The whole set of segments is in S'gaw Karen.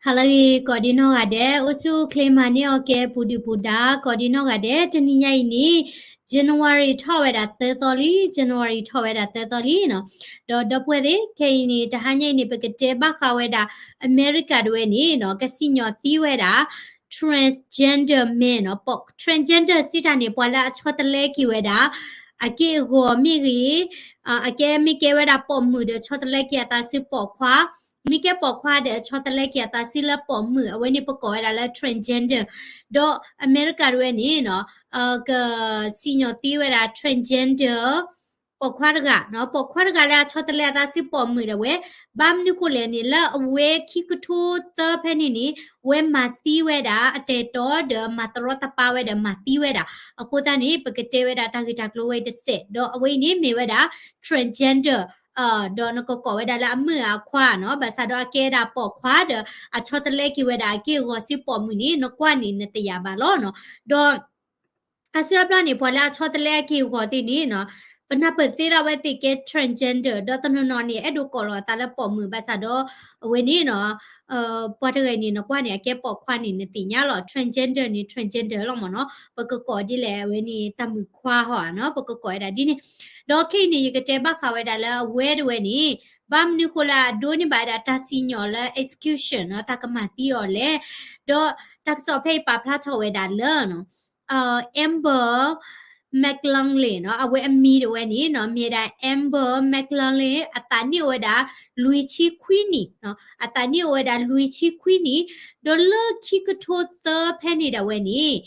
ဟါလၢအဂ့ၤ ကိးဒံနီၢ်ဂၤဒဲး, အိၣ်ဆူၣ်အိၣ်ချ့မၤန့ၢ်အီၤကဲပူၤဒုၣ်ပူၤဒါ ကိးဒံနီၢ်ဂၤဒဲး, တနံၤညါအံၤန့ၣ် January ထီၣ်ဝဲဒၣ်သၢသီလံ, January ထီၣ်ဝဲဒၣ်သၢသီလံနီၤ. ဒီးဒီပုၢ်ဝဲၢ်သ့ၣ် ခဲအံၤန့ၣ် တဟါညါအံၤန့ၣ် ပကတဲဘၣ်ဃးဝဲဒၣ် အမဲရကၤတဝဲန့ၣ်နီၤ ကစံၣ်ညီၣ်သံဝဲဒၣ် transgender man နီၤ, ပိာ် transgender စံးတၢ်န့ၣ် ပှၤလၢအဆီတလဲက့ၤဝဲဒၣ် အက့ၢ်အဂီၤမ့ၢ်ဂ့ၤ, အကဲမ့ၢ်ကဲဝဲဒၣ်ပိာ်မုၣ်ဒီးဆီတလဲက့ၤအသးဆူပိာ်ခွါ, မ့ၢ်ကဲပိာ်ခွါဒီးဆီတလဲက့ၤအသးဆူလၢပိာ်မုၣ်, အဝဲန့ၣ်ပကိးဝဲဒၣ်လၢ transgender. ဒီးအမဲရကၤတဝဲန့ၣ်နီၤ ကစံၣ်ညီၣ်သံဝဲဒၣ် transgender ပိာ်ခွါတဂၤနီၤ, ပိာ်ခွါတဂၤလၢအဆီတလဲအသးဆူပိာ်မုၣ်ဒၣ်ဝဲ, ဘၣ်မနုၤဃိလဲၣ်န့ၣ် လၢအဝဲခံကထိသၢဖဲန့ၣ်န့ၣ် ဝဲမၤသံဝဲဒၣ် အတဲာ်တီဒီးမၤတရီတပါဝဲဒီး မၤသံဝဲဒၣ်. အဃိသတးန့ၣ် ပကတဲဝဲဒၣ်တၢ်ဂ့ၢ်တၢ်ကျိၤဝဲအံၤတစဲး, ဒီးအဝဲအံၤန့ၣ်မ့ၢ်ဝဲဒၣ် transgender ဒီးနကကိးဝဲဒၣ်လၢအမုၣ်အခွါနီၤ, ဘၣ်ဆၣ်ဒီးအကဲဒၣ်ပိာ်ခွါဒီး အဆီတလဲက့ၤဝဲဒၣ်အက့ၢ်အဂီၤဆူပိာ်မုၣ်န့ၣ် နကွၢ်န့ၣ်နတယာ်ဘၣ်လီၤနီၤ. ဒီး အါစုအါဘျီန့ၣ် ပှၤလၢအဆီတလဲအက့ၢ်အဂီၤသ့ၣ်န့ၣ်နီၤ, ပနၢ်ပၢၢ်သ့လၢအဝဲသ့ၣ်ကဲ transgender ဒီးတနီၤနီၤန့ၣ် အဲၣ်ဒိးကိးလီၤအသးလၢပိာ်မုၣ်, ဘၣ်ဆၣ်ဒီး အဝဲန့ၣ်နီၤ ပှၤတဂၤအံၤန့ၣ် နကွၢ်န့ၣ် အကဲပိာ်ခွါန့ၣ် နသ့ၣ်ညါလီၤ. transgender န့ၣ် transgender လီၤမ့ၢ်နီၤ, ပကကိးဒ်လဲၣ် အဝဲန့ၣ် တၢ်မုၣ်ခွါဟီဧါနီၤ, ပကကိးဝဲဒၣ်ဒ်န့ၣ်. ဒီးခဲအံၤန့ၣ် ယကတဲဘၣ်ဃးဝဲဒၣ်လၢအဝဲတဝဲန့ၣ် ဘၣ်မနုၤဃိလၢအဒိးန့ၢ်ဘၣ်ဝဲဒၣ်တၢ်စံၣ်ညီၣ်လၢ execution နီၤ, တၢ်ကမၤသံအီၤလဲၣ်. ဒီးတၢ်ကစီၣ်ဖဲအံၤပာ်ဖျါထီၣ်ဝဲဒၣ်လၢ Amber McLaughlin နီၤ, အဝဲအမံၤတဝဲန့ၣ်နီၤ မ့ၢ်ဒၣ် Amber McLaughlin အသးနံၣ်အိၣ်ဝဲဒၣ် လွံၢ်ဆံခွံနံၣ်နီၤ, အသးနံၣ်အိၣ်ဝဲဒၣ် လွံၢ်ဆံခွံနံၣ်, ဒီးလၢခံကထိသၢဖဲန့ၣ်ဒၣ်ဝဲန့ၣ်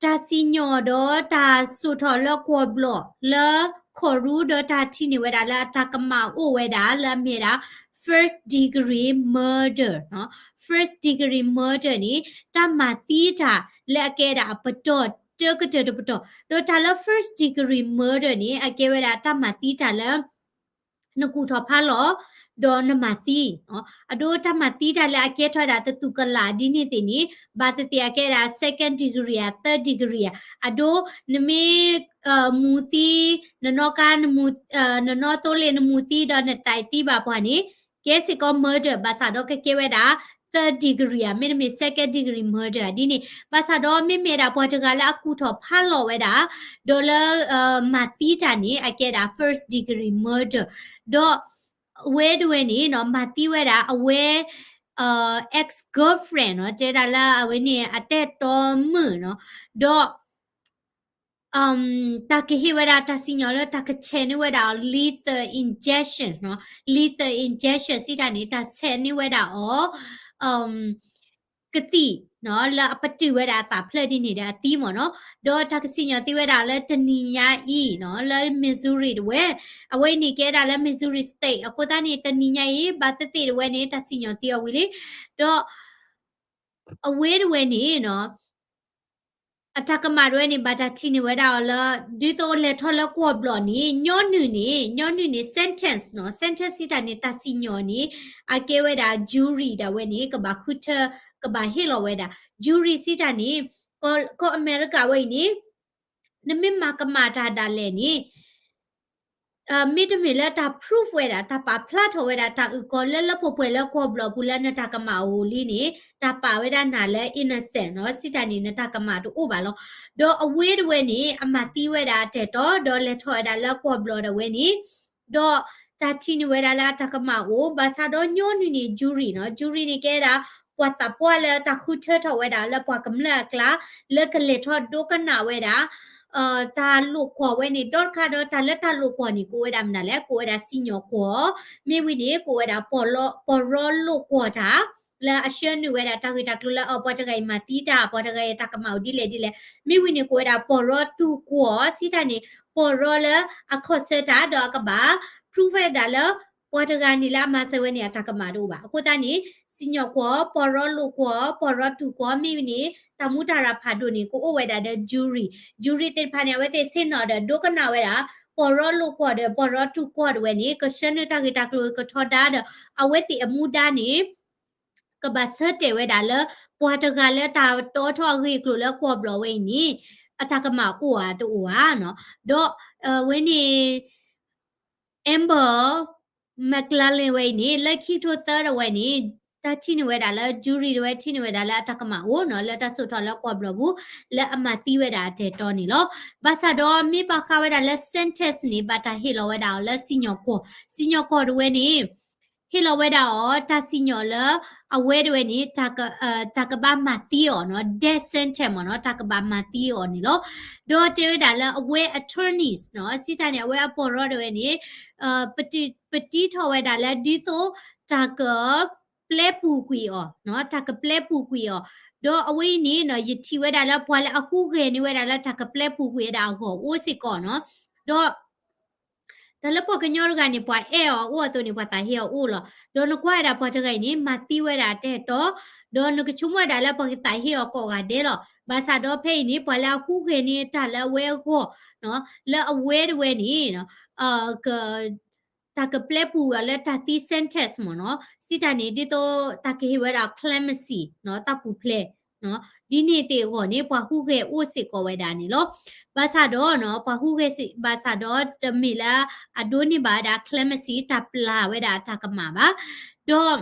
တၢ်စံၣ်ညီၣ်ဒီးတၢ်စိာ်ထီၣ်လၢကွီၢ်ဘျီၣ်လၢ ခိၣ်ရူဒီးတၢ်ထံၣ်န့ၢ်ဝဲဒၣ်လၢအတၢ်ကမၣ်အိၣ်ဝဲဒၣ်လၢအမ့ၢ်ဒၣ် first degree murder နီၤ, first degree murder န့ၣ် တၢ်မၤသံတၢ်လၢအကဲဒၣ်အပတီၢ်တၢကတၢၢ်တပတီၢ်, ဒီးတၢ်လၢ first degree murder န့ၣ် အကဲဝဲဒၣ်တၢ်မၤသံတၢ်လၢ နကူၣ်ထီၣ်ဖးလီၤ ဒီးနမၤသံ, အဒိတၢ်မၤသံတၢ်လၢအကဲထီၣ်ဝဲဒၣ်သတူၢ်ကလာ်ဒ်န့ၣ်သ့ၣ်န့ၣ် ဘၣ်သ့ၣ်သ့ၣ်အကဲဒၣ် second degree ဧါ third degree ဧါ, အဒိ နမ့ၢ် မူၤသံ နနီၣ်ကါ နနီၣ်သိလ့ၣ် နမူၤသံဒီးနတၢ်သံဘၣ်ပှၤန့ၣ် ကဲစ့ၢ်ကီး murder ဘၣ်ဆၣ်ဒီးကကဲဝဲဒၣ် third degree ဧါ, မ့တမ့ၢ် second degree murder ဧါ ဒ်န့ၣ်, ဘၣ်ဆၣ်ဒီးမ့မ့ၢ်ဒၣ်ပှၤတဂၤလၢအကူၣ်ထီၣ်ဖးလီၤဝဲဒၣ် ဒီးလၢ မၤသံတၢ်န့ၣ် အကဲဒၣ် first degree murder ဒီး အဝဲတဝဲန့ၣ်နီၤ မၤသံဝဲဒၣ် အဝဲ ex girlfriend နီၤ, တဲဒၣ်လၢအဝဲန့ၣ် အတဲတီမုၣ်နီၤ, ဒီး တၢ်ကဟ့ၣ်ဝဲဒၣ်တၢ်စံၣ်ညီၣ်လၢတၢ်ကဆဲးန့ၢ်ဝဲဒၣ်အီၤ lethal injection နီၤ, lethal injection စံးတၢ်န့ၣ် တၢ်ဆဲးန့ၢ်ဝဲဒၣ်အီၤ ကသံၣ်နီၤ လၢအပတုာ်ဝဲဒၣ်အသးဖျၢၣ်ဒ်န့ၣ်ဒီးအသံမ့ၢ်နီၤ, ဒီးတၢ်ကစံၣ်ညီၣ်သံဝဲဒၣ်လၢတနံၤညါအံၤနီၤ လၢ Missouri တဝဲ, အဝဲအံၤန့ၣ်ကဲဒၣ်လၢ Missouri State အဃိသတးန့ၣ် တနံၤညါအံၤ ဘၣ်သ့ၣ်သ့ၣ်တဝဲန့ၣ် တၢ်စံၣ်ညီၣ်သံအီၤဝံၤလံ, ဒီး အဝဲတဝဲန့ၣ်နီၤ အတၢ်ကမၣ်တဝဲန့ၣ် ဘၣ်တၢ်ထံၣ်န့ၢ်ဝဲဒၣ်အီၤလၢ ဒ်သိးလဲၤထီၣ်လၢကွီၢ်ဘျီၣ်န့ၣ် ညီနုၢ်န့ၣ် ညီနုၢ်န့ၣ် sentence နီၤ, sentence စံးတၢ်န့ၣ် တၢ်စံၣ်ညီၣ်န့ၣ် အကဲဝဲဒၣ် jury ဒၣ်ဝဲန့ၣ် ကဘၣ်ဃုထၢ ကဘၣ်ဟ့ၣ်လီၤဝဲဒၣ် jury စံးတၢ်န့ၣ် ကီၢ် ကီၢ်အမဲရကၤဝဲအံၤန့ၣ် နမ့ၢ်မၤကမၣ်တၢ်ဒၣ်လဲာ်န့ၣ် မ့တမ့ၢ်လၢတၢ် prove ဝဲဒၣ် တၢ်ပာ်ဖျါထီၣ်ဝဲဒၣ် တၢ်အုၣ်ကီၤလၢလၢပှဲၤပှဲၤလၢကွီၢ်ဘျီၣ်ပူၤလၢနတၢ်ကမၣ်အိၣ်လံန့ၣ် တၢ်ပာ်ဝဲဒၣ်နၤလၢ innocent နီၤ, စံးတၢ်န့ၣ် နတၢ်ကမၣ်တအိၣ်ဘၣ်လီၤ. ဒီးအဝဲတဝဲန့ၣ် အမၤသံဝဲဒၣ်အတဲာ်တီ ဒီးလဲၤထီၣ်ဝဲဒၣ်လၢကွီၢ်ဘျီၣ်ဒၣ်ဝဲန့ၣ် ဒီးတၢ်ထံၣ်န့ၢ်ဝဲဒၣ်လၢအတၢ်ကမၣ်အိၣ် ဘၣ်ဆၣ်ဒီးညီနုၢ်န့ၣ် jury နီၤ, jury န့ၣ်ကဲဒၣ် ပှၤသးပှၢ်လၢတၢ်ဃုထၢထီၣ်ဝဲဒၣ်လၢပှၤကမျၢၢ်အကျါ လၢကလဲၤထီၣ်ဒိကနၣ်ဝဲဒၣ် တၢ်လိာ်ကွီၢ်ဝဲန့ၣ် ဒီတခါဒီးတၢ်လၢတၢ်လိာ်ကွီၢ်န့ၣ် ကိးဝဲဒၣ်မနုၤလဲၣ်, ကိးဝဲဒၣ်စံၣ်ညီၣ်ကွီၢ်, မ့ၢ်ဝံၤန့ၣ် ကိးဝဲဒၣ် ပီၢ်ရီလိာ်ကွီၢ်တၢ် လၢအဆှၢနုာ်ဝဲဒၣ်တၢ်ဂ့ၢ်တၢ်ကျိၤလၢအပှၤတဂၤအံၤမၤသံတၢ် ပှၤတဂၤအံၤတၢ်ကမၣ်အိၣ်ဒ်လဲၣ်ဒ်လဲၣ်, မ့ၢ်ဝံၤန့ၣ် ကိးဝဲဒၣ်ပီၢ်ရီတူၢ်ကွီၢ် စံးတၢ်န့ၣ် ပီၢ်ရီလၢအခီၣ်ဆၢတၢ် ဒီးအကဘၣ် prove ဝဲဒၣ်လၢ ပှၤတဂၤန့ၣ်လၢအမၤစၢၤဝဲန့ၣ် အတၢ်ကမၣ်တအိၣ်ဘၣ်. အဃိသတးန့ၣ် စံၣ်ညီၣ်ကွီၢ်, ပီၢ်ရီလိာ်ကွီၢ်, ပီၢ်ရီတူၢ်ကွီၢ် မ့ၢ်ဝံၤန့ၣ် တၢ်မူတၢ်ရၢ်ဖးဒိၣ်န့ၣ် ကအိၣ်ဝဲဒၣ်ဒီး jury, jury သ့ၣ်တဖၣ်န့ၣ် အဝဲသ့ၣ်ဆ့ၣ်နီၤဒီးဒိကနၣ်ဝဲဒၣ် ပီၢ်ရီလိာ်ကွီၢ်ဒီး ပီၢ်ရီတူၢ်ကွီၢ်တဝဲန့ၣ် ကဆှၢနုာ်တၢ်ဂ့ၢ်တၢ်ကျိၤကထီဒါဒီး အဝဲသ့ၣ်အမူဒါန့ၣ် ကဘၣ်ဆၢတဲာ်ဝဲဒၣ်လၢ ပှၤတဂၤလၢတၢ်တီထီၣ်အဂ့ၢ်အကျိၤလၢကွီၢ်ဘျီၣ်ဝဲအံၤန့ၣ် အတၢ်ကမၣ်အိၣ်ဧါတအိၣ်ဧါနီၤ. ဒီး အဝဲန့ၣ် Amber McLaughlin ဝဲအံၤန့ၣ် လၢခံကထိသၢဒၣ်ဝဲန့ၣ် တၢ်ထံၣ်န့ၢ်ဝဲဒၣ်လၢ jury တဝဲထံၣ်န့ၢ်ဝဲဒၣ်လၢအတၢ်ကမၣ်အိၣ်နီၤ လၢတၢ်စိာ်ထီၣ်လၢကွီၢ်ဘျီၣ်ပူၤ လၢအမၤသံဝဲဒၣ်အတၢ်အဲၣ်တီန့ၣ်လီၤ. ဘၣ်ဆၣ်ဒီးမ့ၢ်ဘၣ်ဃးဝဲဒၣ်လၢ sentence န့ၣ် ဘၣ်တၢ်ဟ့ၣ်လီၤဝဲဒၣ်အီၤလၢစံၣ်ညီၣ်ကွီၢ်, စံၣ်ညီၣ်ကွီၢ်တဝဲန့ၣ် ဟ့ၣ်လီၤဝဲဒၣ်အီၤ တၢ်စံၣ်ညီၣ်လၢ အဝဲတဝဲန့ၣ် တၢ်ကဘၣ်မၤသံအီၤနီၤ death sentence မ့ၢ်နီၤ တၢ်ကဘၣ်မၤသံအီၤန့ၣ်လီၤ. ဒီးတဲဝဲဒၣ်လၢအဝဲ attorneys နီၤ စံးတၢ်န့ၣ် အဝဲအပီၢ်ရီတဝဲန့ၣ် ပတံထီၣ်ဝဲဒၣ်လၢဒ်သိး တၢ်က ပျဲပူၤကွံာ်အီၤနီၤ တၢ်ကပျဲပူၤကွံာ်အီၤ, ဒီးအဝဲအံၤန့ၣ်နီၤ ယထံၣ်ဝဲဒၣ်လၢပှၤလၢအဟူးဂဲၤန့ၢ်ဝဲဒၣ်လၢတၢ်ကပျဲပူၤကွံာ်ဝဲဒၣ်အဂီၢ်အိၣ်စ့ၢ်ကီးနီၤ, ဒီး တၢ်လၢပှၤကညီတဂၤန့ၣ် ပှၤအဲၣ်အီၤအိၣ်အသိးန့ၣ် ပှၤသးဟ့အီၤအိၣ်လီၤ. ဒီးနကွၢ်ဝဲဒၣ်ပှၤတဂၤအံၤန့ၣ် မၤသံဝဲဒၣ်အတၢ်အဲၣ်တီ, ဒီးနကဆိကမိၣ်ဝဲဒၣ်လၢပှၤကသးဟ့အီၤကိးဂၤဒဲးလီၤ. ဘၣ်ဆၣ်ဒီးဖဲအံၤန့ၣ် ပှၤလၢအဟူးဂဲၤန့ၢ်တၢ်လၢအဝဲအဂီၢ် လၢအဝဲတဝဲန့ၣ် က တၢ်ကပျဲပူၤအီၤလၢတၢ်သံ sentence မ့ၢ်နီၤ, စံးတၢ်န့ၣ် ဒ်သိးတၢ်ကဟ့ၣ်ဝဲဒၣ် clemency နီၤ တၢ်ပူၤဖျဲး ဒ်န့ၣ်သ့ၣ်အဂီၢ်န့ၣ် ပှၤဟူးဂဲၤအိၣ်စ့ၢ်ကီးဝဲဒၣ်န့ၣ်လီၤ. ဘၣ်ဆၣ်ဒီးနီၤ ပှၤဟူးဂဲၤစ့ၢ် ဘၣ်ဆၣ်ဒီး တမ့ၢ်လၢအဒိးန့ၢ်ဘၣ်ဝဲဒၣ် clemency တၢ်ပျၢ်ဝဲဒၣ်အတၢ်ကမၣ်ဘၣ်. ဒီး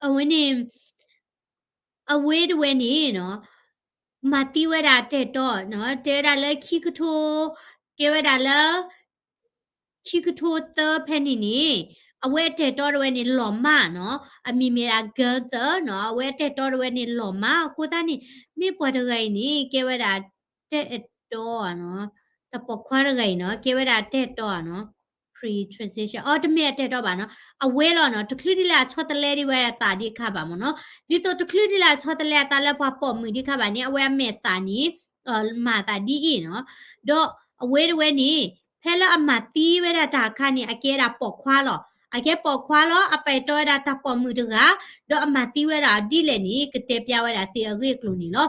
အဝဲန့ၣ် အဝဲတဝဲန့ၣ်နီၤ မၤသံဝဲဒၣ်အတၢ်အဲၣ်တီနီၤ တဲဝဲဒၣ်လၢခံကထိ ကဲဝဲဒၣ်လၢ ခံကထိသၢဖဲန့ၣ်န့ၣ် အဝဲအတၢ်အဲၣ်တီတဝဲန့ၣ် လီၤမၢ်နီၤ, အမံၤမ့ၢ်ဒၣ် Gunther နီၤ, အဝဲအတၢ်အဲၣ်တီတဝဲန့ၣ် လီၤမၢ်အဃိသတးန့ၣ် မ့ၢ်ပှၤတဂၤအံၤန့ၣ် ကဲဝဲဒၣ်တၢ်အဲၣ်တီနီၤ, တၢ်ပိာ်ခွါတဂၤအံၤနီၤ ကဲဝဲဒၣ်တၢ်အဲၣ်တီနီၤ pre-transition အီ တမ့ၢ်အတၢ်အဲၣ်တီဘၣ်နီၤ, အဝဲလီၤနီၤ, တချုးဒ်လၢအဆီတလဲဒံးဝဲဒၣ်သးဒံးခါဘၣ်မ့ၢ်နီၤ, ဒ်သိးတချုးဒ်လၢအဆီတလဲအသးလၢပှၤပိာ်မုၣ်ဒံးခါဘၣ်န့ၣ် အဝဲအမဲာ်သးန့ၣ် မၤသးဒ်အံၤနီၤ, ဒီးအဝဲတဝဲန့ၣ် ဖဲလၢအမၤသံဝဲဒၣ်တၢ်အခါန့ၣ် အကဲဒၣ်ပိာ်ခွါလီၤ, အကဲပိာ်ခွါလီၤ အပာ်တီဝဲဒၣ်တၢ်ပိာ်မုၣ်တဂၤ, ဒီးအမၤသံဝဲဒၣ်ဒ်လဲၣ်န့ၣ် ကတဲပျးဝဲဒၣ်သ့အဂ့ၢ်အကျိၤန့ၣ်လီၤ,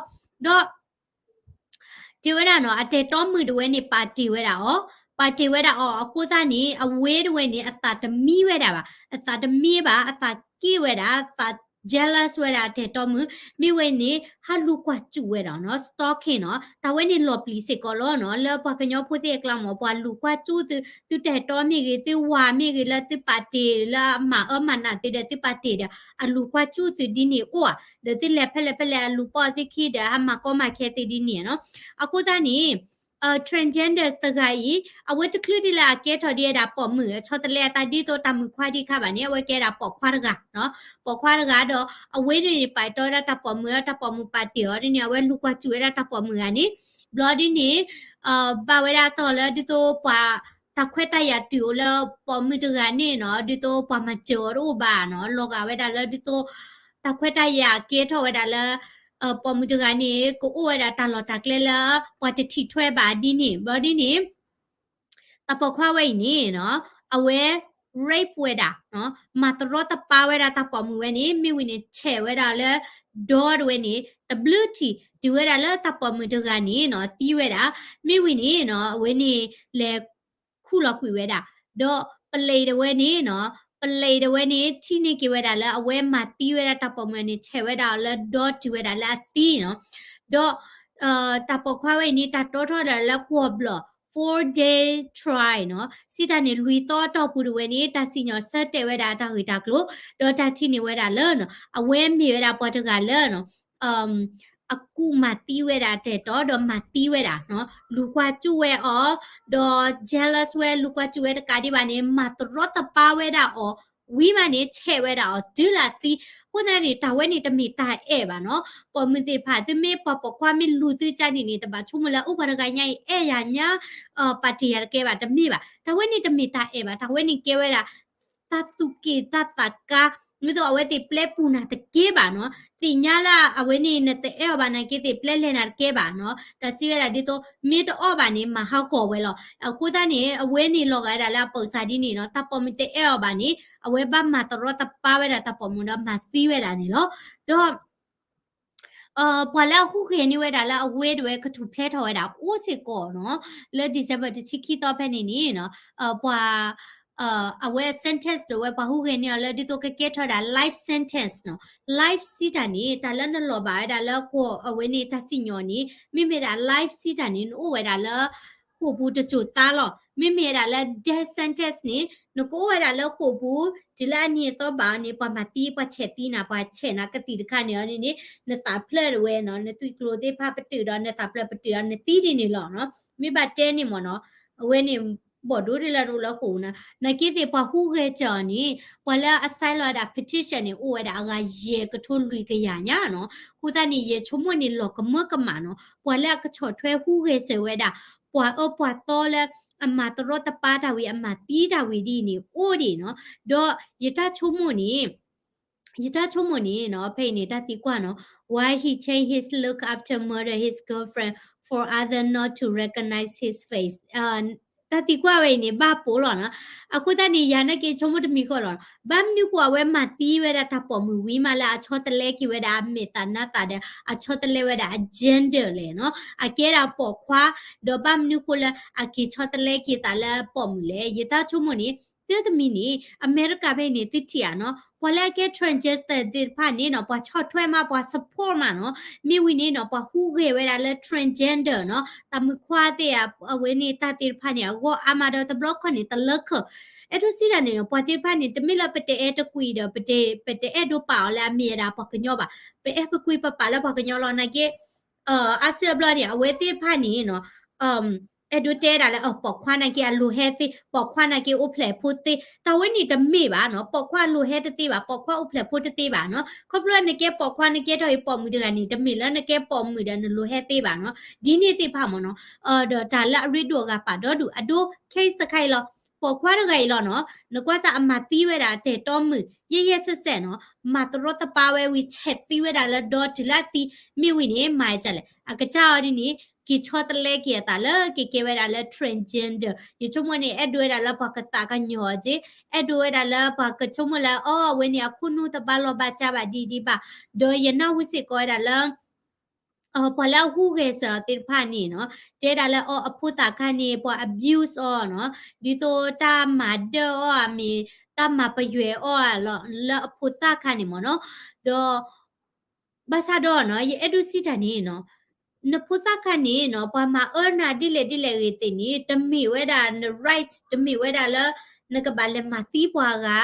ဒီး တဲဝဲဒၣ်နီၤ အတၢ်အဲၣ်တီမုၣ်တဝဲန့ၣ် ပာ်တ့ၢ်ဝဲဒၣ်အီၤ, ပာ်တ့ၢ်ဝဲဒၣ်အီၤအဃိသတးန့ၣ် အဝဲတဝဲန့ၣ် အသးတမံဝဲဒၣ်ဘၣ်, အသးတမံဘၣ်, အသးက့ၣ်ဝဲဒၣ်, အသး jealous ဝဲဒၣ်အတၢ်အဲၣ်တီမုၣ်, မ့ၢ်ဝဲန့ၣ် ဟးလူၤကွၢ်စူၣ်ဝဲဒၣ်နီၤ, stalking နီၤ, တၢ်ဝဲန့ၣ်လီၤပျံၤစ့ၢ်ကီးလီၤနီၤ, လၢပှၤကညီဖိသ့ၣ်အကျါမ့ၢ် ပှၤလူၤကွၢ်စူၣ်သု, သုတၢ်အဲၣ်တီမ့ၢ်ဂ့ၤ, သုဝၤမ့ၢ်ဂ့ၤ လၢသုပာ်တ့ၢ်လၢအမၤအၢမၤနးသုဒီး သုပာ်တ့ၢ်ဒီး အလူၤကွၢ်စူၣ်သုဒ်န့ၣ်အိၣ်ဧါ, ဒီးသုလဲၤဖဲလဲၣ်ဖဲလဲၣ် အလူၤပိာ်သုခံဒီး ဟးမၤကီမၤခဲသုဒ်န့ၣ်နီၤ, အဃိသတးန့ၣ် transgenders တဂၤအံၤ အဝဲတချုးဒ်လၢအကဲထီၣ်ဒံးဝဲဒၣ်ပိာ်မုၣ် အဆီတလဲအသးဒ်သိးတၢ်မုၣ်ခွါဒံးခါဘၣ်န့ၣ် အဝဲကဲဒၣ်ပိာ်ခွါတဂၤ, ပိာ်ခွါတဂၤဒီး အဝဲန့ၣ်န့ၣ် ပာ်တီဝဲဒၣ်တၢ်ပိာ်မုၣ်လၢတၢ်ပိာ်မုၣ်ပာ်တ့ၢ်အီၤဒ်န့ၣ် အဝဲလူၤကွၢ်စူၣ်ဝဲဒၣ်တၢ်ပိာ်မုၣ်ဂၤန့ၣ်, ဘျီဒ်န့ၣ် ဘၣ်ဝဲဒၣ်တီၢ်လၢဒ်သိးပှၤ တၢ်ခွဲးတၢ်ယာ်တုၤအိၣ်လၢပိာ်မုၣ်တဂၤန့ၣ်နီၤ, ဒ်သိးပှၤမၤစၢၤအီၤတအိၣ်ဘၣ်နီၤ, လီၤဂာ်ဝဲဒၣ်လၢဒ်သိး တၢ်ခွဲးတၢ်ယာ်ကဲထီၣ်ဝဲဒၣ်လၢ ပိာ်မုၣ်တဂၤန့ၣ် ကအိၣ်ဝဲဒၣ်တၢ်လီၢ်တၢ်ကျဲလၢ ပှၤတထံၣ်ထွဲဘၣ်ဒ်န့ၣ်, ဘျီဒ်န့ၣ် တၢ်ပိာ်ခွါဝဲအံၤန့ၣ်နီၤ, အဝဲ rape ဝဲဒၣ်, မၤတရီတပါဝဲဒၣ်တၢ်ပိာ်မုၣ်ဝဲန့ၣ်, မ့ၢ်ဝံၤန့ၣ် ဆဲးဝဲဒၣ်လၢ ဒီတဝဲန့ၣ် တဘျုးထံၣ် တုၤဝဲဒၣ်လၢတၢ်ပိာ်မုၣ်တဂၤန့ၣ်နီၤ သံဝဲဒၣ်, မ့ၢ်ဝံၤန့ၣ်နီၤ အဝဲန့ၣ်လဲၤခူၣ်လီၤကွံာ်ဝဲဒၣ်, ဒီးပလံးတဝဲန့ၣ်နီၤ, ပလံးတဝဲန့ၣ် ထံၣ်န့ၢ်က့ၤဝဲဒၣ်လၢအဝဲမၤသံဝဲဒၣ်တၢ်ပိာ်မုၣ်န့ၣ် ဆဲးဝဲဒၣ်အီၤလၢဒီတုၤဝဲဒၣ်လၢအသံနီၤ, ဒီး တၢ်ပိာ်ခွါဝဲအံၤန့ၣ် တၢ်တီထီၣ်ဒၣ်လၢကွီၢ်ဘျီၣ် four day trial နီၤ, စံးတၢ်န့ၣ် လွံၢ်သီအတီၢ်ပူၤတဝဲန့ၣ် တၢ်စံၣ်ညီၣ်ဆၢတဲာ်ဝဲဒၣ်အတၢ်ဂ့ၢ်တၢ်ကျိၤ, ဒီးတၢ်ထံၣ်န့ၢ်ဝဲဒၣ်လၢနီၤ, အဝဲမ့ၢ်ဝဲဒၣ်ပှၤတဂၤလၢနီၤ အကူၣ်မၤသံဝဲဒၣ်တၢ်အဲၣ်တီ ဒီးမၤသံဝဲဒၣ်နီၤ, လူၤကွၢ်စူၣ်ဝဲအီၤ, ဒီး jealous ဝဲ လူၤကွၢ်စူၣ်ဝဲတကးဒံးဘၣ်န့ၣ် မၤတရီတပါဝဲဒၣ်အီၤ, ဝံၤမးန့ၣ် ဆဲးဝဲဒၣ်အီၤတုၤလၢအသံ, အဃိသတးန့ၣ် တၢ်ဝဲန့ၣ်တမ့ၢ်တၢ်အဲၣ်ဘၣ်နီၤ, ပိာ်မုၣ်သ့ၣ်တဖၣ် သုမ့ၢ်ပှၤပိာ်ခွါမ့ၢ်လူၤသုကၢ်န့ၣ်န့ၣ် တဘၣ်ဆိကမိၣ်လၢ အိၣ်ပှၤတဂၤညါအံၤအဲၣ်ယၤညါ ပာ်တ့ၢ်ယၤတကဲဘၣ် တမ့ၢ်ဘၣ်, တၢ်ဝဲန့ၣ်တမ့ၢ်တၢ်အဲၣ်ဘၣ်, တၢ်ဝဲန့ၣ်ကဲဝဲဒၣ် တၢ်သူၣ်က့ၣ်တၢ်သးကါ, ဒ်သိးအဝဲသ့ၣ်ပျဲပူၤနၤတကဲဘၣ်နီၤ, သ့ၣ်ညါလၢအဝဲန့ၣ် နတအဲၣ်အီၤဘၣ်နာ်က့သ့ၣ်ပျဲလဲၤနၤတကဲဘၣ်နီၤ, တၢ်စံးဝဲဒၣ်ဒ်သိး မ့ၢ်တအီၣ်ဘၣ်န့ၣ် မၤဟးဂီၤဝဲလီၤ, အဃိသတးန့ၣ် အဝဲန့ၣ်လီၤဂာ်ဝဲဒၣ်လၢအပၢၢ်ဆၢဒ်န့ၣ်နီၤ, တၢ်ပိာ်မုၣ်တအဲၣ်အီၤဘၣ်န့ၣ် အဝဲဘၣ်မၤတရီတပါဝဲဒၣ်တၢ်ပိာ်မုၣ်ဒီးမၤသံဝဲဒၣ်န့ၣ်လီၤ, ဒီး ပှၤလၢအဟူးဂဲၤန့ၢ်ဝဲဒၣ်လၢအဝဲတဝဲကထူၣ်ဖျဲးထီၣ်ဝဲဒၣ်အိၣ်စ့ၢ်ကီးနီၤ, လၢ December တဆံခံသီဖဲန့ၣ်န့ၣ်နီၤ, ပှၤ အဝဲ sentence ဒၣ်ဝဲ ပှၤဟူးဂဲၤန့ၢ်အီၤလၢဒ်သိးကကဲထီၣ်ဝဲဒၣ် life sentence နီၤ, life စံးတၢ်န့ၣ် တၢ်လၢနလီၤဘၣ်ဝဲဒၣ်လၢကွီၢ်အဝဲန့ၣ် တၢ်စံၣ်ညီၣ်န့ၣ် မ့မ့ၢ်ဒၣ် life စံးတၢ်န့ၣ် နအိၣ်ဝဲဒၣ်လၢ ဃိာ်ပူၤတစိၤသးလီၤ, မ့မ့ၢ်ဝဲဒၣ်လၢ death sentence န့ၣ် နကအိၣ်ဝဲဒၣ်လၢဃိာ်ပူၤ တုၤလၢအနံၤအသီဘၣ်အီၤန့ၣ် ပှၤမၤသံ ပှၤဆဲးသံနၤ ပှၤဆဲးနၤကသံၣ်တခါန့ၣ်အီၤန့ၣ် နသးဖျၢၣ်တဝဲနီၤ နသွံၣ်ကျိၤသ့ၣ်တဖၣ်ပတုာ်ဒီး နသးဖျၢၣ်ပတုာ်ဒီး နသံဒ်န့ၣ်လီၤနီၤ. မ့ၢ်ဘၣ်တဲန့ၣ်မ့ၢ်နီၤ အဝဲန့ၣ် ဘီၣ်ဒိဒ်လၢနအိၣ်လၢဃိာ်ပူၤနီၤ. နာ်က့သ့ၣ်ပှၤဟူးဂဲၤစၢၤအီၤန့ၣ် ပှၤလၢအ sign လီၤဝဲဒၣ် petition န့ၣ် အိၣ်ဝဲဒၣ်အဂၤယဲၢ်ကထိလွံၢ်ကယၤညါနီၤ. အဃိသတးန့ၣ် ယဆိကမိၣ်န့ၣ်လီၤကမၢကမၣ်နီၤ ပှၤလၢအကဆီၣ်ထွဲဟူးဂဲၤစၢၤဝဲဒၣ် ပှၤအၢပှၤသီလၢ အမၤတရီတပါတၢ်ဝံၤ အမၤသံတၢ်ဝံၤဒ်အံၤန့ၣ် အိၣ်ဒံးနီၤ. ဒီးယတၢ်ဆိကမိၣ်န့ၣ် ယတၢ်ဆိကမိၣ်န့ၣ်နီၤ ဖဲအံၤန့ၣ် တၢ်သံကွၢ်နီၤ why he changed his look after murder his girlfriend for other not to recognize his face. တၢ်သံကွၢ်ဝဲအံၤန့ၣ် ဘၣ်ပိာ်လီၤနီၤ. အဃိသတးန့ၣ် ယၤနာ်က့ဆိကမိၣ်တမံၤဃီလီၤ. ဘၣ်မနုၤဃိအဝဲမၤသံဝဲဒၣ်တၢ်ပိာ်မုၣ်ဝံၤမးလၢအဆီတလဲက့ၤဝဲဒၣ်အမဲာ်သၣ်နါသၣ်ဒီး အဆီတလဲဝဲဒၣ်အ gender လဲၣ်နီၤ. အကဲဒၣ်ပိာ်ခွါ ဒီးဘၣ်မနုၤဃိလၢအက့ၤဆီတလဲက့ၤသးလၢပိာ်မုၣ်လဲၣ်. ယတၢ်ဆိကမိၣ်န့ၣ် တၢ်တမံၤန့ၣ် အမဲရကၤဖဲအံၤန့ၣ် သုထံၣ်ဧါနီၤ ပှၤလၢအကဲ transgender သ့ၣ်တဖၣ်န့ၣ်နီၤ ပှၤဆီၣ်ထွဲမး ပှၤ support မးနီၤ. မ့ၢ်ဝံၤန့ၣ်နီၤ ပှၤဟူးဂဲၤဝဲဒၣ်လၢ transgender နီၤ တၢ်မုၣ်ခွါသ့ၣ်ဧါ အဝဲန့ၣ်တၢ်သ့ၣ်တဖၣ်န့ၣ် အဂီၢ်အါမးဒီးတဘျီခီၣ်န့ၣ် တလၢခၢၣ် အဲၣ်ဒိးစံးတၢ်န့ၣ် ပှၤသ့ၣ်တဖၣ်န့ၣ် တမ့ၢ်လၢပတအဲၣ်တကွံာ်ဒီး ပတအဲၣ်ဒိးပာ်အီၤလၢအမ့ၢ်ဝဲဒၣ်ပှၤကညီဘၣ်. ပအဲၣ်ပကွံာ်ပပာ်လၢပှၤကညီလီၤ. နာ်က့ အါစုအါဘျီန့ၣ် အဝဲသ့ၣ်တဖၣ်န့ၣ်နီၤ အဲၣ်ဒိးတဲဒၣ်လၢ ပိာ်ခွါနာ်က့အလိၤဟဲသ့, ပိာ်ခွါနာ်က့အိၣ်ဖျဲၣ်ဖိသ့, တၢ်ဝဲန့ၣ်တမ့ၢ်ဘၣ်နီၤ, ပိာ်ခွါအလိၤဟဲတသ့ဘၣ်, ပိာ်ခွါအိၣ်ဖျဲၣ်ဖိတသ့ဘၣ်နီၤ, ခီဖျိနကဲပိာ်ခွါနကဲထီၣ်အံၤပိာ်မုၣ်တဂၤန့ၣ် တမ့ၢ်လၢနကဲပိာ်မုၣ်ဒီးနလိၤဟဲသ့ဘၣ်နီၤ, ဒ်န့ၣ်သ့ၣ်တဖၣ်မ့ၢ်နီၤ, ဒီးတၢ်လၢအရ့ဒိၣ်အဂၤပာ်ဒီဒူၣ် အဒိ case တခါအံၤလီၤ, ပိာ်ခွါတဂၤအံၤလီၤနီၤ, နကွၢ်စၢ်အမၤသံဝဲဒၣ်အတၢ်တီမုၣ် ယဲၢ်ယဲၢ်ဆဲးဆဲးနီၤ, မၤတရီတပါဝဲဝံၤ ဆဲးသံဝဲဒၣ်လၢဒီတုၤလၢအသံ, မ့ၢ်ဝံၤန့ၣ် မၤဒ်လဲၣ်, အကစၢ်အီၤဒ်န့ၣ် က့ၤဆီတလဲက့ၤအသးလၢက့ၤကဲဝဲဒၣ်လၢ transgender, ယဆိကမိၣ်န့ၣ် အဲၣ်ဒိးဝဲဒၣ်လၢပှၤကသးကညီၤအီၤက့, အဲၣ်ဒိးဝဲဒၣ်လၢပှၤကဆိကမိၣ်လၢ အီ အဝဲန့ၣ်အခိၣ်နူာ်တဘၣ်လီၢ်ဘၣ်စၢ်ဘၣ်ဒံးဒံးဘၣ်, ဒီးယနၢ်ဟူစ့ၢ်ကီးဝဲဒၣ်လၢ ပှၤလၢအဟူးဂဲၤစၢၤအီၤသ့ၣ်တဖၣ်န့ၣ်နီၤ, တဲဒၣ်လၢအီၤအဖိသၣ်ခါန့ၣ် ပှၤ abuse အီၤနီၤ, ဒ်သိးတၢ်မၤဒၢၣ်အီၤဧါမ့ၢ် တၢ်မၤပယွဲအီၤဧါလီၤ လၢအဖိသၣ်ခါန့ၣ်မ့ၢ်နီၤ, ဒီး ဘၣ်ဆၣ်ဒီးနီၤ ယအဲၣ်ဒိးစံးတၢ်န့ၣ်နီၤ, နဖိသၣ်ခါန့ၣ်နီၤ ပှၤမၤအၢနၤဒ်လဲၣ်ဒ်လဲၣ်ဂ့ၤသ့ၣ်န့ၣ် တမ့ၢ်ဝဲဒၣ်န right, တမ့ၢ်ဝဲဒၣ်လၢ နကဘၣ်လဲၤမၤသံပှၤဂၤ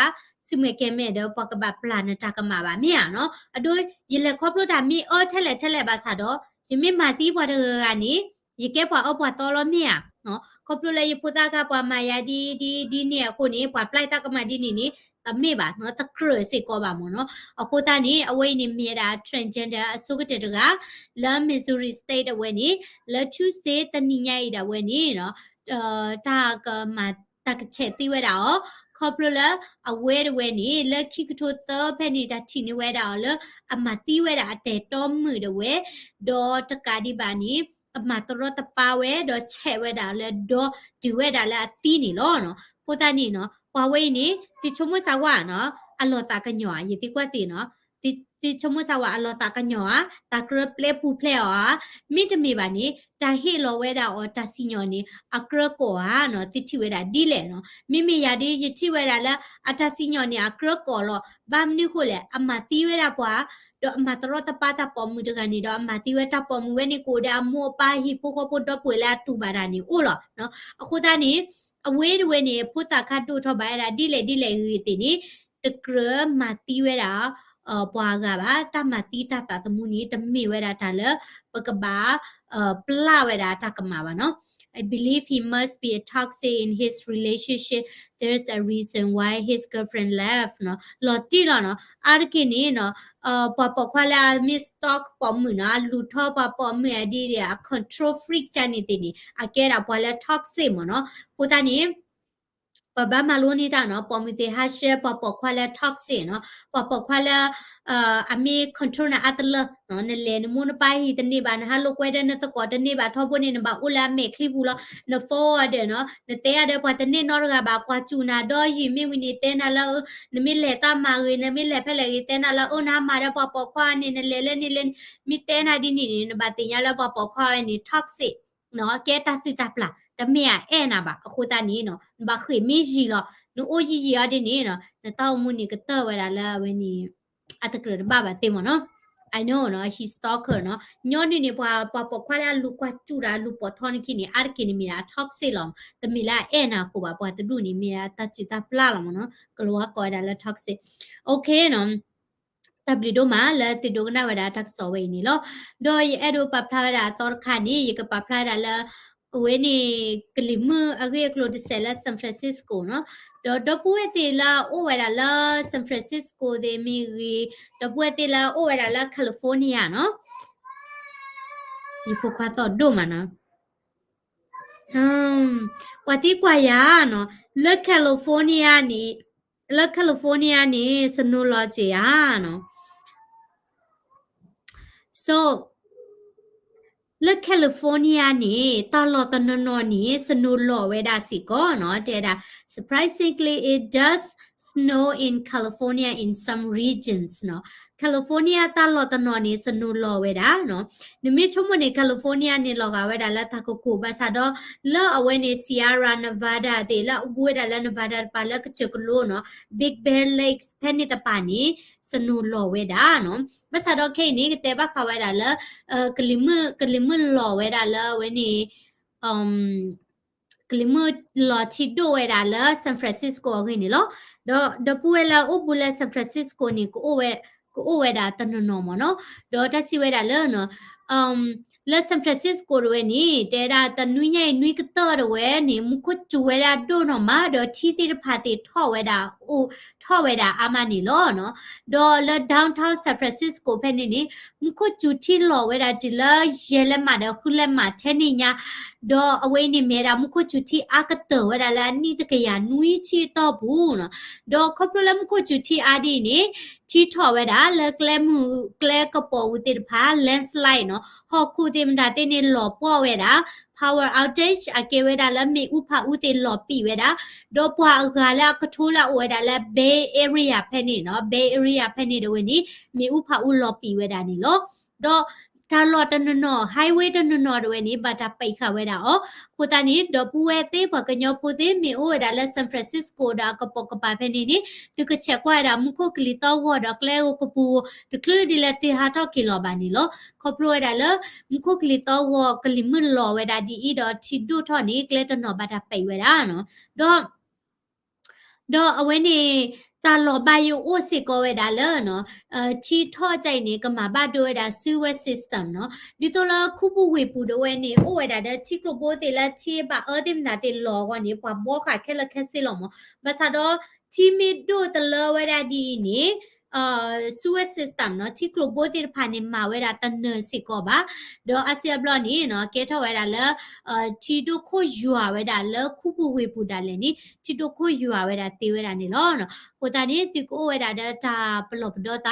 ဆူမဲာ်ကဲၤမဲာ်ဒီး ပှၤကဘၣ်ပျၢ်နတၢ်ကမၣ်ဘၣ် မ့ၢ်ဧါနီၤ, အဒိ ယလဲၤခီဖျိတၢ်မ့ၢ်အၢထဲလဲၣ်ထဲလဲၣ်ဘၣ်ဆၣ်ဒီး ယမ့ၢ်မၤသံပှၤတဂၤဂၤန့ၣ် ယကဲပှၤအၢပှၤသီလီၤ မ့ၢ်ဧါ, ခီဖျိလၢယဖိသၣ်ခါပှၤမၤယၤဒ်ဒ်ဒ်န့ၣ်အဃိန့ၣ် ပှၤပျၢ်တၢ်ကမၣ်ဒ်န့ၣ်န့ၣ် တမ့ၢ်ဘၣ်နီၤ, တကြၢးစ့ၢ်ကီးဘၣ်မ့ၢ်နီၤ, အဃိသတးန့ၣ် အဝဲအံၤန့ၣ်မ့ၢ်ဝဲဒၣ် transgender အဆိကတၢၢ်တဂၤ လၢ Missouri State အဝဲန့ၣ် လၢ Tuesday တနံၤညါအံၤဒၣ်ဝဲန့ၣ်နီၤ တၢ်ကမၤ တၢ်ကဆဲးသံဝဲဒၣ်အီၤ, ခီဖျိလၢအဝဲတဝဲန့ၣ် လၢခံကထိသၢဖဲန့ၣ် တၢ်ထံၣ်န့ၢ်ဝဲဒၣ်အီၤလၢ အမၤသံဝဲဒၣ်အတၢ်တီမုၣ်တဝဲ, ဒီးတကးဒံးဘၣ်န့ၣ် အမၤတရီတပါဝဲ ဒီးဆဲးဝဲဒၣ်လၢဒီ တုၤဝဲဒၣ်လၢအသံန့ၣ်လီၤနီၤ. အဃိသတးန့ၣ်နီၤ ပှၤဝဲအံၤန့ၣ် သုဆိကမိၣ်စၢ်ဝါနီၤ အလီၤသးကညီၤဧါ, ယသံကွၢ်သ့ၣ်နီၤ သုဆိကမိၣ်စၢ်ဝဲအလီၤသးကညီၤဧါ, တၢ်ကြၢးပျဲပူၤဖျဲးအီၤဧါ, မ့တမ့ၢ်ဘၣ်န့ၣ် တၢ်ဟ့ၣ်လီၤဝဲဒၣ်အီၤတၢ်စံၣ်ညီၣ်န့ၣ် အကြၢးကိးဧါနီၤ, သုထံၣ်ဝဲဒၣ်ဒ်လဲၣ်နီၤ. မ့မ့ၢ်ယၤဒ်ယထံၣ်ဝဲဒၣ်လၢ အတၢ်စံၣ်ညီၣ်န့ၣ် အကြၢးကိးလီၤ. ဘၣ်မနုၤဃိလဲၣ်, အမၤသံဝဲဒၣ်ပှၤ ဒီးအမၤတရီတပါတၢ်ပိာ်မုၣ်တဂၤန့ၣ်ဒီး အမၤသံဝဲတၢ်ပိာ်မုၣ်ဝဲန့ၣ် ကအိၣ်ဒီးအမိၢ်အပၢ်ဟံၣ်ဖိဃီဖိဒီပုၢ်ဝဲၢ်လၢအတူၢ်ဘၣ်တၢ်န့ၣ်အိၣ်လီၤ. အဃိသတးန့ၣ် အဝဲတဝဲန့ၣ် ဖိသၣ်ခါဒိၣ်ထီၣ်ဘၣ်ဝဲဒၣ်ဒ်လဲၣ်ဒ်လဲၣ်ဂ့ၤဂ့ၤသ့ၣ်န့ၣ် တကြၢးမၤသံဝဲဒၣ် ပှၤအဂၤဘၣ်. တၢ်မၤသံတၢ်သးသမူန့ၣ် တမ့ၢ်ဝဲဒၣ်တၢ်လၢ ပကဘၣ် ပျၢ်ဝဲဒၣ်တၢ်ကမၣ်ဘၣ်နီၤ. I believe he must be a toxic in his relationship. There's a reason why his girlfriend left နီၤ. လီၤတံၢ်လီၤနီၤ. အါတက့ၢ်န့ၣ်နီၤ ပှၤပိာ်ခွါလၢအမ့ၢ် stalk ပိာ်မုၣ်နီၤ, အလူၤထီၣ်ပှၤပိာ်မုၣ်အဒ်ဒီး အ control freak ကန့ၣ်သ့ၣ်န့ၣ် အကဲဒၣ်ပှၤလၢ toxic မ့ၢ်နီၤ. အဃိသတးန့ၣ် ပဘၣ်မၤလိန့ၢ်တၢ်နီၤ, ပိာ်မုၣ်သ့ၣ်ဟးဆှၢပှၤပိာ်ခွါလၢ toxic နီၤ, ပှၤပိာ်ခွါလၢ အမ့ၢ် control နၤအါတလၢ နလဲၤနမိၢ်နပၢ်ဟံၣ်တန့ၢ်ဘၣ်, နဟးလိာ်ကွဲဒီးနသကိးတန့ၢ်ဘၣ်, ထီဘိန့ၣ် နဘၣ်အိၣ်လၢအမဲာ်ချံပူၤလီၤ. န phone order နီၤ, နတဲအါဒီးပှၤတန့ၢ်နီတဂၤဘၣ်, ကွၢ်စူၢ်နၤဒီးယံာ်မ့ၢ်ဝံၤန့ၣ် တဲနၤလၢ နမ့ၢ်လဲၤတၢ်မၤဂ့ၤ နမ့ၢ်လဲၤဖဲလဲၣ်ဂ့ၤ တဲနၤလၢ အၢ နဟးမၤဒီးပှၤပိာ်ခွါန့ၣ် နလဲၤလၢန့ၣ်လဲၣ်န့ၣ်, မ့ၢ်တဲနၤဒ်န့ၣ်န့ၣ် နဘၣ်သ့ၣ်ညါလၢပှၤပိာ်ခွါဝဲန့ၣ် toxic နီၤ, ကဲတၢ်စုၣ်တၢ်ပျၢ် တမ့ၢ်အအဲၣ်နၤဘၣ်. အဃိသတးန့ၣ်နီၤ နဘၣ်ဃ့ၢ်မ့ၢ်ယံာ်လီၤ. နအိၣ်ယံာ်ယံာ်အီၤဒ်န့ၣ်နီၤ နတၢ်အိၣ်မူန့ၣ်ကတၢၢ်ဝဲဒၣ်လၢအဝဲန့ၣ် အတကြၢးတဘၣ်ဘၣ်သ့မ့ၢ်နီၤ. I know နီၤ he stalker နီၤ ညီနုၢ်န့ၣ် ပှၤ ပှၤပိာ်ခွါလၢအလူၤကွၢ်စူၣ်ဒီးအလူၤပိာ်ထီနခံန့ၣ် အါတက့ၢ်န့ၣ်မ့ၢ်ဒၣ် toxic လီၤ. တမ့ၢ်လၢအအဲၣ်နၤအဃိဘၣ် ပှၤတဒူၣ်န့ၣ် မ့ၢ်ဒၣ်တၢ်စုၣ်တၢ်ပျၢ်လီၤမ့ၢ်နီၤ ကလၤဝါကိးဝဲဒၣ်လၢ toxic. Okay နီၤ တၢ်ဘျုးဒိၣ်မးလၢသုဒိကနၣ်ဝဲဒၣ်တၢ်ကစီၣ်ဝဲအံၤန့ၣ်လီၤ. ဒီးယအဲၣ်ဒိးပာ်ဖျါဝဲဒၣ်အသီတခါန့ၣ် ယကပာ်ဖျါဝဲဒၣ်လၢ အဝဲန့ၣ် ကလံၤမုၢ်အဂ့ၢ်အကျိၤတစဲးလၢ San Francisco နီၤ ဒီးဒီပုၢ်ဝဲၢ်သ့ၣ်လၢအအိၣ်ဝဲဒၣ်လၢ San Francisco သ့ၣ်မ့ၢ်ဂ့ၤ ဒီပုၢ်ဝဲၢ်သ့ၣ်လၢအအိၣ်ဝဲဒၣ်လၢ California နီၤ ယဖိခွါသီၣ်ဒိၣ်မးနီၤ ပှၤသံကွၢ်ယၤနီၤ လၢ California န့ၣ် လၢ California န့ၣ် snow လီၤစ့ၢ်ဧါနီၤ So လၢ California န့ၣ် တၢ်လီၢ်တနီၤနီၤန့ၣ် snow လီၤဝဲဒၣ်စ့ၢ်ကီးနီၤ တဲဒၣ် surprisingly it does snow in California in some regions နီၤ California တၢ်လီၢ်တနီၤန့ၣ် snow လီၤဝဲဒၣ်နီၤ နမ့ၢ်ဆိကမိၣ်န့ၣ် California န့ၣ် လီၤဂာ်ဝဲဒၣ်လၢတၢ်ကကိၢ် ဘၣ်ဆၣ်ဒီး လၢအဝဲန့ၣ် Sierra Nevada သ့ၣ် လၢအဘူးဝဲဒၣ်လၢ Nevada တပၤလၢကစၢၢ်ကလိနီၤ Big Bear Lakes ဖဲန့ၣ်တပၤန့ၣ် snow လီၤဝဲဒၣ်နီၤ ဘၣ်ဆၣ်ဒီးခဲအံၤန့ၣ် ကတဲဘၣ်ဃးဝဲဒၣ်လၢ ကလံၤမုၢ် ကလံၤမုၢ်လီၤဝဲဒၣ်လၢအဝဲန့ၣ် ကလံၤမုၢ်လီၤထံဒိၣ်ဝဲဒၣ်လၢ San Francisco အဂ့ၢ်န့ၣ်လီၤ. ဒီး ဒီပုၢ်ဝဲၢ်လၢအအိၣ်ဘူးလၢ San Francisco န့ၣ် ကအိၣ်ဝဲ ကအိၣ်ဝဲဒၣ်တနီၤနီၤမ့ၢ်နီၤ. ဒီးတၢ်စံးဝဲဒၣ်လၢ လၢ San Francisco တဝဲန့ၣ် တဲဒၣ်တနွံညါအံၤနွံကတၢၢ်တဝဲန့ၣ် မူခိၣ်စူၤဝဲဒၣ်ဒိၣ်နီၢ်မး ဒီးထံသ့ၣ်တဖၣ်သ့ၣ်ထီၣ်ဝဲဒၣ် အိၣ်ထီၣ်ဝဲဒၣ်အါမးန့ၣ်လီၤ. ဒီးလၢ downtown San Francisco ဖဲန့ၣ်န့ၣ် မူခိၣ်စူၤထံလီၤဝဲဒၣ်တုၤလၢယဲၢ်လဲးမးဒီးဃုလဲးမးထဲန့ၣ်ညါ, ဒီးအဝဲအံၤန့ၣ်မ့ၢ်ဝဲဒၣ်မူခိၣ်စူၤထံအါကတၢၢ်ဝဲဒၣ်လၢအနံၣ်တကယၤနွံဆံအတီၢ်ပူၤနီၤ. ဒီးခီဖျိလၢမူခိၣ်စူၤထံအါဒ်အံၤန့ၣ် ထံထီၣ်ဝဲဒၣ်လၢကျဲမုၢ် ကျဲကပီၤအူသ့ၣ်တဖၣ် landslide နီၤ, ဟီၣ်ခိၣ်သ့ၣ်မတၤသ့ၣ်န့ၣ်လီၤပှီၢ်ဝဲဒၣ်, power outage အကဲဝဲဒၣ်လၢမ့ၣ်အူဖးအူသ့ၣ်လီၤပံာ်ဝဲဒၣ်, ဒီးပှၤအဂၤလၢအကထိလၢအအိၣ်ဝဲဒၣ်လၢ Bay Area ဖဲန့ၣ်နီၤ, Bay Area ဖဲန့ၣ်တဝဲန့ၣ် မ့ၣ်အူဖးအူလီၤပံာ်ဝဲဒၣ်န့ၣ်လီၤ. ဒီးတၢ်လီၢ်တနီၤနီၤ highway တနီၤနီၤတဝဲန့ၣ် ဘၣ်တၢ်ပိတ်ဃာ်ဝဲဒၣ်အီၤ. အဃိသတးန့ၣ် ဒီပုၢ်ဝဲၢ်သ့ၣ်ပှၤကညီဖိသ့ၣ် မ့ၢ်အိၣ်ဝဲဒၣ်လၢ San Francisco ဒီးအကပိာ်ကပၤဖဲန့ၣ်န့ၣ် သုကဆဲးကွၢ်ဝဲဒၣ်မူခိၣ်ကလံၤသီၣ်ဂီၤဒီးကျဲဧိၤကပူၤဧိၤ တချုးဒ်လဲၣ်သုဟးထီၣ်က့ၤလီၤဘၣ်န့ၣ်လီၤ. ခီဖျိဝဲဒၣ်လၢ မူခိၣ်ကလံၤသီၣ်ဂီၤကလံၤမုၢ်လီၤဝဲဒၣ်ဒ်အံၤဒီးထံဒိၣ်ထီၣ်န့ၣ် ကျဲတနီၤဘၣ်တၢ်ပိတ်ဝဲဒၣ်နီၤ. ဒီး ဒီးအဝဲန့ၣ် တၢ်လီၤဘၣ်ယိၣ်အိၣ်စ့ၢ်ကီးဝဲဒၣ်လၢ ထံထီၣ်ကအံၤန့ၣ် ကမၤဘၣ်ဒိဝဲဒၣ် sewer system နီၤ. ဒ်သိးလၢခူပူၤဝ့ၢ်ပူၤတဝဲန့ၣ် အိၣ်ဝဲဒၣ်ဒီးထံကျိဘိသ့ၣ်လၢထံဘၣ်အၢသ့ၣ်မတၤသ့ၣ်လီၤအဂီၢ်န့ၣ် ပှၤဘှီဃာ်ခဲလၢာ်ခဲဆ့လီၤမး. ဘၣ်ဆၣ်ဒီး ထံမ့ၢ်ဒိၣ်တလၢဝဲဒၣ်ဒ်အံၤန့ၣ် sewer system နီၤ, ထံကျိဘိသ့ၣ်တဖၣ်န့ၣ် မၤဝဲဒၣ်တနၢၤစ့ၢ်ကီးဘၣ်. ဒီးအါစုအါဘျီန့ၣ်နီၤ ကဲထီၣ်ဝဲဒၣ်လၢ ထံဒိၣ်ခိၣ်ယွၤဝဲဒၣ်လၢခူပူၤဝ့ၢ်ပူၤဒၣ်လဲာ်န့ၣ် ထံဒိၣ်ခိၣ်ယွၤဝဲဒၣ်သ့ဝဲဒၣ်န့ၣ်လီၤ. အဃိသတးန့ၣ် သုကအိၣ်ဝဲဒၣ်ဒီးတၢ်ပလီၢ်ပဒီသး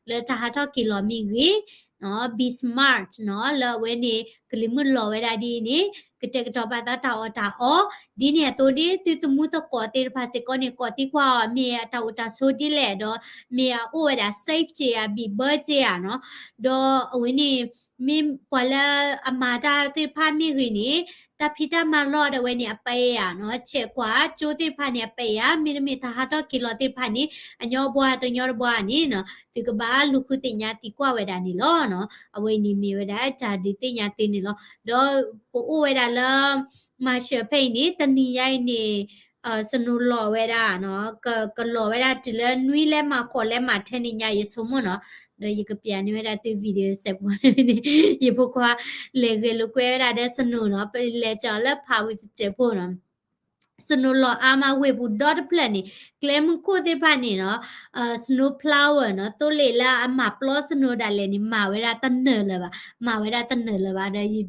လၢတၢ်ဟးထီၣ်က့ၤလီၤမ့ၢ်ဂ့ၤ be smart နီၤ, လၢအဝဲန့ၣ် ကလံၤမုၢ်လီၤဝဲဒၣ်ဒ်အံၤန့ၣ် ကတဲာ်ကတီၤပာ်သးတၢ်အီၣ်တၢ်အီ, ဒ်န့ၣ်အသိးန့ၣ် သုသမူသကိးသ့ၣ်တဖၣ်စ့ၢ်ကီးန့ၣ် ကိးသံကွၢ်အီၤ မ့ၢ်အတၢ်အိၣ်တၢ်ဆိးဒ်လဲၣ်ဒီး မ့ၢ်အအိၣ်ဝဲဒၣ် safe က့ဧါ ဘံၣ်ဘၢက့ဧါနီၤ. ဒီးအဝဲန့ၣ် မ့ၢ်ပှၤလၢအမၤတၢ်သ့ၣ်တဖၣ်မ့ၢ်ဂ့ၤန့ၣ် တၢ်ဖံးတၢ်မၤလီၢ်ဒၣ်ဝဲန့ၣ် အပဲဧါနီၤ, ဆဲးကွၢ်ကၠိသ့ၣ်တဖၣ်န့ၣ် အပဲဧါ, မ့တမ့ၢ်တၢ်ဟးထီၣ်က့ၤလီၤသ့ၣ်တဖၣ်န့ၣ် အညီဘှါတညီတဘှါန့ၣ်နီၤ သုကဘၣ်လူၤဃုသ့ၣ်ညါသံကွၢ်ဝဲဒၣ်န့ၣ်လီၤနီၤ. အဝဲအံၤန့ၣ်မ့ၢ်ဝဲဒၣ်တၢ်ဒုးသ့ၣ်ညါသုန့ၣ်လီၤ. ဒီးပအိၣ်ဝဲဒၣ်လၢ Marshall ဖဲအံၤန့ၣ် တနံၤညါအံၤန့ၣ် snow လီၤဝဲဒၣ်နီၤ, ကလီၤဝဲဒၣ်တုၤလၢနွံလဲးမးဃိးလဲးမးထဲန့ၣ်ညါ ယဆိကမိၣ်နီၤ. ဒီးယကပျးန့ၢ်ဝဲဒၣ်သု video စဲးဖိန့ၣ် ယဖိခွါလဲၤဂဲၤလိာ်ကွဲဝဲဒၣ်ဒီး snow နီၤ, ပလဲၤကီၤလၢဖးဝံၤတစဲးဖိနီၤ. snow လီၤအါမးဝ့ၢ်ပူၤဒီတဖျၢၣ်န့ၣ် ကျဲမုၢ်ခိၣ်သ့ၣ်တဖၣ်န့ၣ်နီၤ snow plower နီၤ, သိလ့ၣ်လၢအမၤပျီ snow ဒၣ်လဲာ်န့ၣ် မၤဝဲဒၣ်တနၢၤလၢၤဘၣ်, မၤဝဲဒၣ်တနၢၤလၢၤဘၣ်ဒီး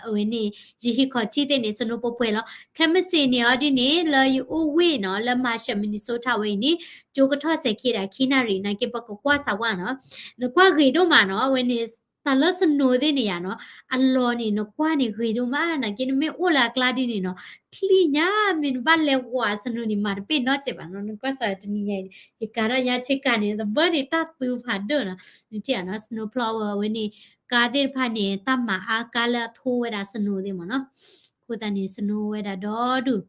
အဝဲန့ၣ် ယဟံးခီၣ်ထံးသ့ၣ်န့ၣ် snow ပှဲၤပှဲၤလီၤ. ခဲမုၢ်ဆ့ၣ်န့ၣ်အီၤဒ်န့ၣ် လၢယအိၣ်ဝ့ၢ်နီၤ လၢ Marshall Minnesota ဝဲအံၤန့ၣ် ကၠိကထီၣ်စဲၤခံဒၣ်ခံနၣ်ရံၣ် နာ်က့ပကကွၢ်စၢၤဝဲနီၤ. နကွၢ်ဂ့ၤဒိၣ်မးနီၤ, အဝဲန့ၣ် တၢ်လၢ snow သ့ၣ်န့ၣ်ယါနီၤ, အလီၢ်န့ၣ် နကွၢ်န့ၣ်ဂ့ၤဒိၣ်မး နာ်က့နမ့ၢ်အိၣ်လၢအကျါဒ်န့ၣ်နီၤ, ချံၣ်ညါ မ့ၢ်နဘၣ်လဲၤဝး snow န့ၣ် မၤတပ့ၢ်နီတစဲးဘၣ်နီၤ. နကွၢ်စၢၤတနံၤညါအံၤန့ၣ် ယကၤထီၣ်ညါဆ့ကၤန့ၣ် သဘၢန့ၣ်တၢ်သူဖးဒိၣ်နီၤ. နထံၣ်ဧါနီၤ snow plower အဝဲန့ၣ် ကါသ့ၣ်တဖၣ်န့ၣ် တၢ်မၤအါကါလၢအထိဝဲဒၣ် snow သ့ၣ်မးနီၤ. အဃိသတးန့ၣ် snow ဝဲဒၣ်ဒီဒူၣ်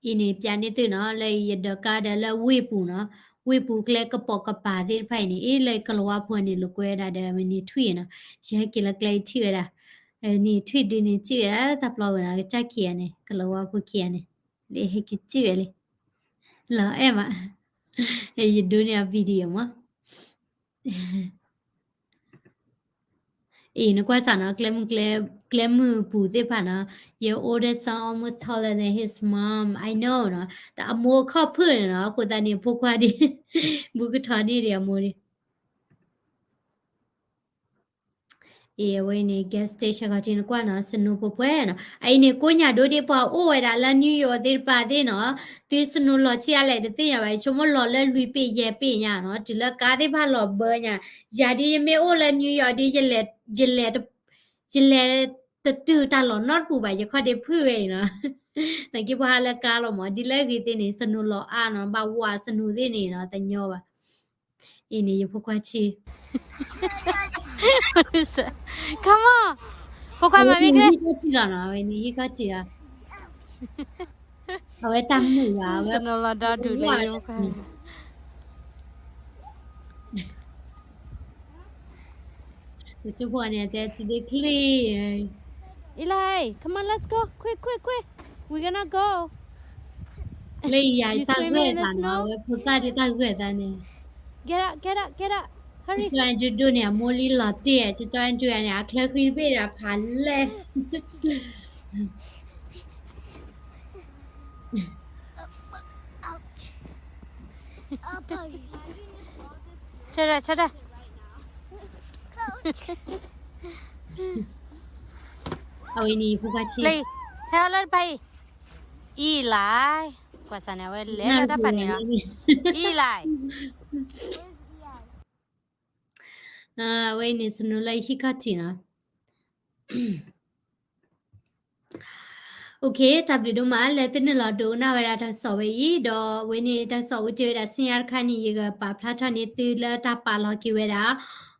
အံၤန့ၣ် ပျးန့ၢ်သုနီၤ လၢယဒၢးကါဒီးလၢဝ့ၢ်ပူၤနီၤ, ဝ့ၢ်ပူၤကျဲကပိာ်ကပၤသ့ၣ်တဖၣ်အံၤန့ၣ် အ့ၣ်လၢကလၤဝါဖိန့ၣ် လိာ်ကွဲဒၣ်ဒီး မ့ၢ်န့ၣ်ထွံၣ်နီၤ, ယဟဲက့ၤလၢကျဲအံၤထံၣ်ဝဲဒၣ်, န့ၣ်ထွံၣ်ဒုန့ၣ်စံၣ်ဝဲဒၣ် တၢ်ပျီဝဲနီၤ ကစၢ်ခံဂၤန့ၣ် ကလၤဝါဖိခံဂၤန့ၣ်, လၢဟဲက့ၤစံၣ်ဝဲလံ, လီၤအဲၣ်မး, ယဒိန့ၢ်အ video မး အံၤ နကွၢ်စးနီၤ ကျဲမုၢ်ပူၤသ့ၣ်တဖၣ်နီၤ, your oldest son almost taller than his mom, I know နီၤ, တၢ်အမိၢ်ခီၣ်ဖုၣ်န့ၣ်နီၤ, အဃိသတးန့ၣ်ဖိခွါဒ် ဘူးကထီၣ်န့ၢ်ဒံးအမိၢ်ဒံး အံၤ အဝဲန့ၣ် gas station ခီၣ်ထံး နကွၢ်နီၤ snow ပှဲၤပှဲၤနီၤ, အအံၤန့ၣ် ကိးညါဒိဒ်ပှၤအိၣ်ဝဲဒၣ်လၢ New York သ့ၣ်တဖၣ်သ့ၣ်နီၤ, သု snow လီၤဆံးအါလဲၣ်တသ့ၣ်ညါဘၣ်, ယဆိကမိၣ်လီၤလၢလွံၢ်ပ့ၢ်ယဲၢ်ပ့ၢ်ညါနီၤ, တုၤလၢကါသ့ၣ်တဖၣ်လီၤဘၢညါ, ယၤဒ်ယမ့ၢ်အိၣ်လၢ New York ဒ် ယလဲၤတတုၤတၢ်လီၢ်နီတပူၤဘၣ်, ယခီၣ်ဒ့ဖုၣ်ဝဲအံၤနီၤ, နာ်က့ပှၤဟးလၢကါလီၤမး, ဒ်လၢအဂ့ၤသ့ၣ်န့ၣ် snow လီၤအါနီၤ, ဘၣ်ဝး snow သ့ၣ်န့ၣ်နီၤ တညီဘၣ် အံၤန့ၣ် ယဖိခွါဆံး Come on, ဖိခွါမၤမ့ၢ်ကျဲ ဟံၣ်ခီၣ်ထံးလီၤနီၤ, အဝဲန့ၣ်ဟံၣ်ခီၣ်ထံးလီၤ, အဝဲတၢ်မုာ်ဘၣ်, အဝဲ snow လီၤဒီဒူၣ်လၢယဖိခွါ ပကၠိဖိန့ၣ် တဲစံးဒ့ချ့ Eli, come on, let's go, quick, quick, quick, we're gonna go, လၢယၤတၢ်ဂၢၢ်သးနီၤ, အဝဲဖိသၣ်ဒ်တၢ်ဂၢၢ်သးန့ၣ်, get up, get up, get up, hurry, ကၠီ Andrew ဒိၣ်န့ၣ် အမိၢ်လံလီၤတ့ၢ်, ကၠီ Andrew န့ၣ် အချၢဃံတဘ့ၣ်ဒီးဖးလဲၢ် Ouch. I'll tell you. ဆၢဒၣ်, ဆၢဒၣ်, အဝဲန့ၣ်ဖိခွါဆံး လံ, ဟဲလၢတဖၣ်အံၤ, Eli, ကွၢ်စးန့ၣ် အဝဲလဲၤလၢတၢ်ဖးန့ၣ်လီၤ, Eli, အဝဲန့ၣ် snow လၢဟံၣ်ခီၣ်ထံးနီၤ Okay, တၢ်ဘျုးဒိၣ်မး လၢသုနုာ်လီၤဒိကနၣ်ဝဲဒၣ်တၢ်ကစီၣ်ဝဲအံၤ, ဒီးအဝဲန့ၣ် တၢ်ကစီၣ်အိၣ်တ့ၢ်ဝဲဒၣ်ဆူညါတခါန့ၣ် ယကပာ်ဖျါထီၣ်န့ၢ်သုလၢတၢ်ပာ်လီၤက့ၤဝဲဒၣ်,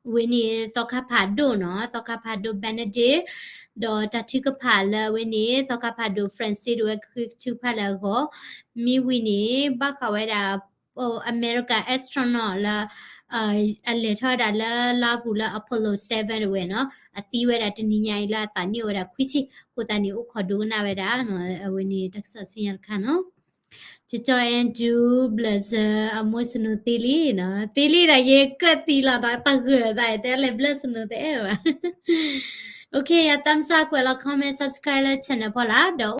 အဝဲန့ၣ် သီခါဖးဒိၣ်နီၤ, သီခါဖးဒိၣ် Benedict, ဒီးတၢ်ထုကဖၣ်လၢအဝဲန့ၣ် သီခါဖးဒိၣ် Francis ဒိးဝဲ ကထုကဖၣ်လၢအဂီၢ်, မ့ၢ်ဝံၤန့ၣ် ဘၣ်ဃးဝဲဒၣ် America astronaut လၢ အလဲၤထီၣ်ဝဲဒၣ်လၢလါပူၤလၢ Apollo seven တဝဲနီၤ, အသံဝဲဒၣ်တနံၤညါအံၤလၢအသးနံၣ်အိၣ်ဝဲဒၣ်ခွံဆံ, အဃိသတးန့ၣ် အိၣ်ခိးဒိကနၣ်ဝဲဒၣ်နီၤ, အဝဲန့ၣ်တၢ်ကစီၣ်ဆူညါတခါနီၤ. ကၠီ Andrew ဘျၢၣ်စၢၤ အမိၢ် snow သ့လံနီၤ, သ့လံဒီးယကၢၣ်သံလီၤဒီးတၢ်ဂၢၢ်သး တဲလဲၤဘျၢၣ် snow တအဲၣ်ဘၣ်. Okay, ယ thumbs up ကွဲးလီၤ comment, subscribe လၢ channel ဖီလာ်ဒီး